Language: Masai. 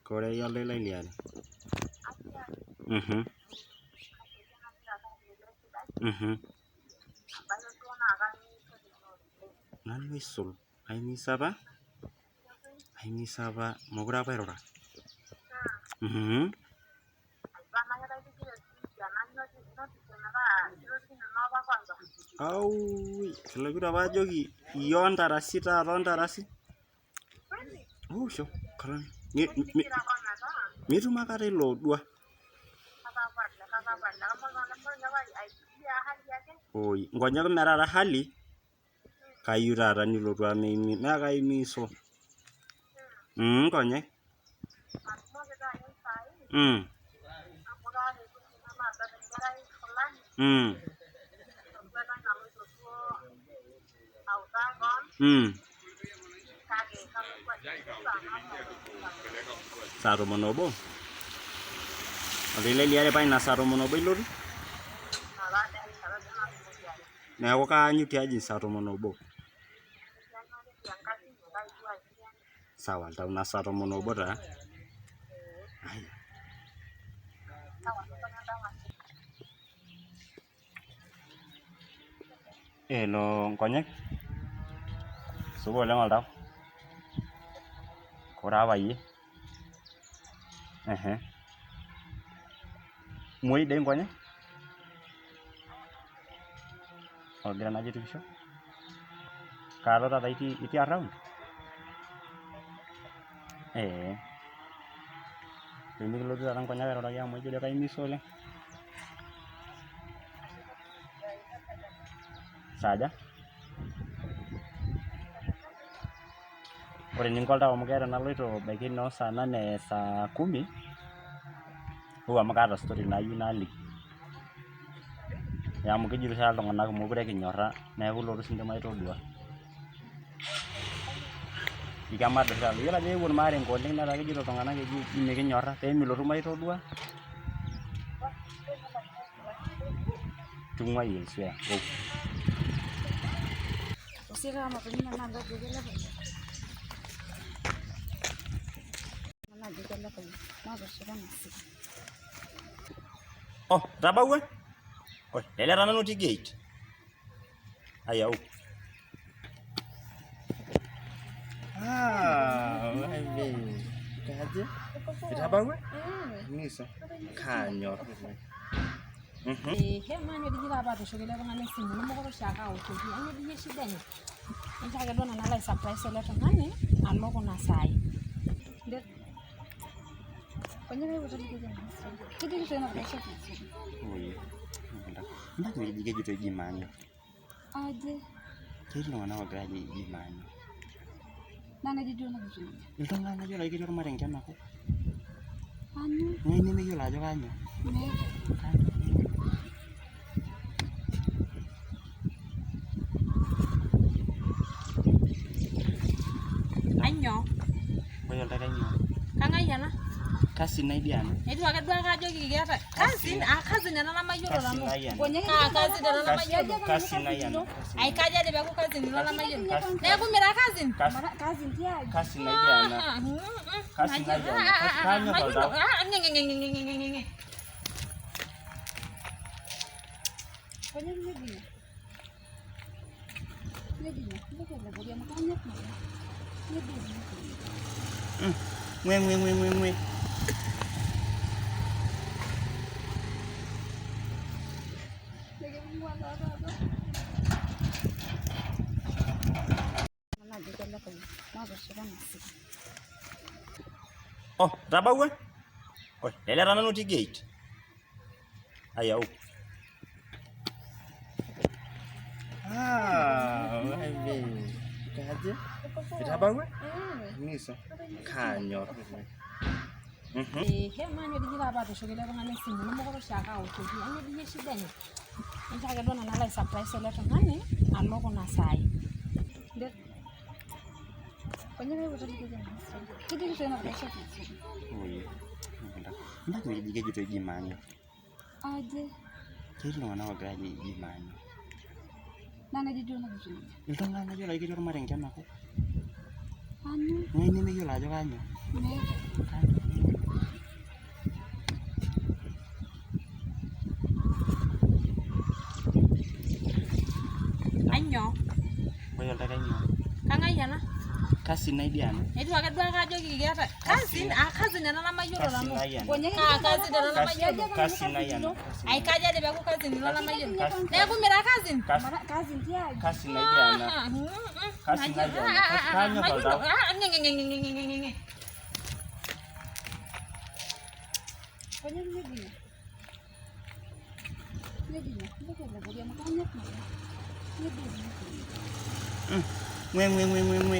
Kore iyie oltoilo liare. Nanu aisul aimisa apa, aimisa apa mekure apa airura. Aui kiloito apa ajoki iyie ontarasi taata ontarasi. Usho mitum akata ilo odua. Oi nkonyek metaara hali kayieu taata nilotu amu mee kaimiso. Nkonyek. Saa tomon obo? Oltoilo liare paa ina saa tomon obo ilotu? Neeku kaanyu tiaji saa tomon obo. Sawa oltau ina saa tomon obo taa. Aya. Elo nkonyek, supa oleng oltau, koree apa iyie, ehe, muoi dei nkonyek, ogira naji aitukusho, kaalo taata itii around, ee, pemikilotu taata nkonyek airoroki amu ijo doi kaimisa oleng. Saaja? Ore eninko oltau amu keeta enaloito ebaiki noo saa nane saa kumi, ou amu kaata story nayieu naliki. Amu kejito oshi taata iltung'anak mekure kinyorra neeku lotu sininche maitodua. Iyiolo ajo eewuo irmarenke oleng' netaa kejito iltung'anak eji mikinyorra pee milotu maitodua. Tung'uai elsua ou. Oh, itabawua? Oi, lele taa nanu otii gate. Aya ou. Ah, wewe. Kaje? Itabawua? Misa. Kanyor. Ehe, maanyo dii apa atooshoki ele tung'ani esimu nemekure oshiake aoshoki. Kainyoo dii shida enye? Enchoo ake duo nanu alo ai surprise ele tung'ani alo kuna saai. Kejito eji maanyor. Ketii iltung'anak oogira aajo eji maanyor. Iltung'anak iyiolo ajo ketii ormarenke enakop. Ng'ae nemeyiolo ajo kaanyor? Kainyoo? Ore oltau kainyoo? Kang'ai ena? Cousin ai dii ena. Etiu ake duo ake ajoki keeta cousin, ah cousin ena namayiolo Cousin nanu. ai ena. Ah cousin ena namayiolo. Cousin ai ena. Ai kaji aje peeku cousin ino namayiolo. Neeku mira cousin? Cousin ai dii ena. Cousin ai ena. Kanyor oltau. Ng'ue ng'ue ng'ue ng'ue ng'ue. Oh, itabawua? Oi, lele taa nanu otii gate. Aya ou. Ah, wewe. Kaje? Itabawua? Misa. Kanyor. Ehe, maanyo dii apa atooshoki ele tung'ani esimu nemekure oshiake aoshoki. Kainyoo dii shida enye? Enchoo ake duo nanu alo ai surprise ele tung'ani alo kuna saai. Kejito eji maanyor. Ketii iltung'anak oogira aajo eji maanyor. Iltung'anak iyiolo ajo ketii ormarenke enakop. Ng'ae nemeyiolo ajo kaanyor? Cousin ai dii ena. Eitu ake duo ake ajoki keeta cousin, ah cousin ena namayiolo Cousin nanu. ai ena. Ah cousin ena namayiolo. Cousin ai ena. Ai kaji aje peeku cousin ino lamayiolo. Cousin. Neeku mira cousin. Cousin cousin ai dii ena. Ah, mm, mm. Cousin ai ena. Kaanyor Mayiolo. oltau. Ah, nge, nge, nge, nge, nge, nge, nge. Ng'we ng'we ng'we ng'we ng'we.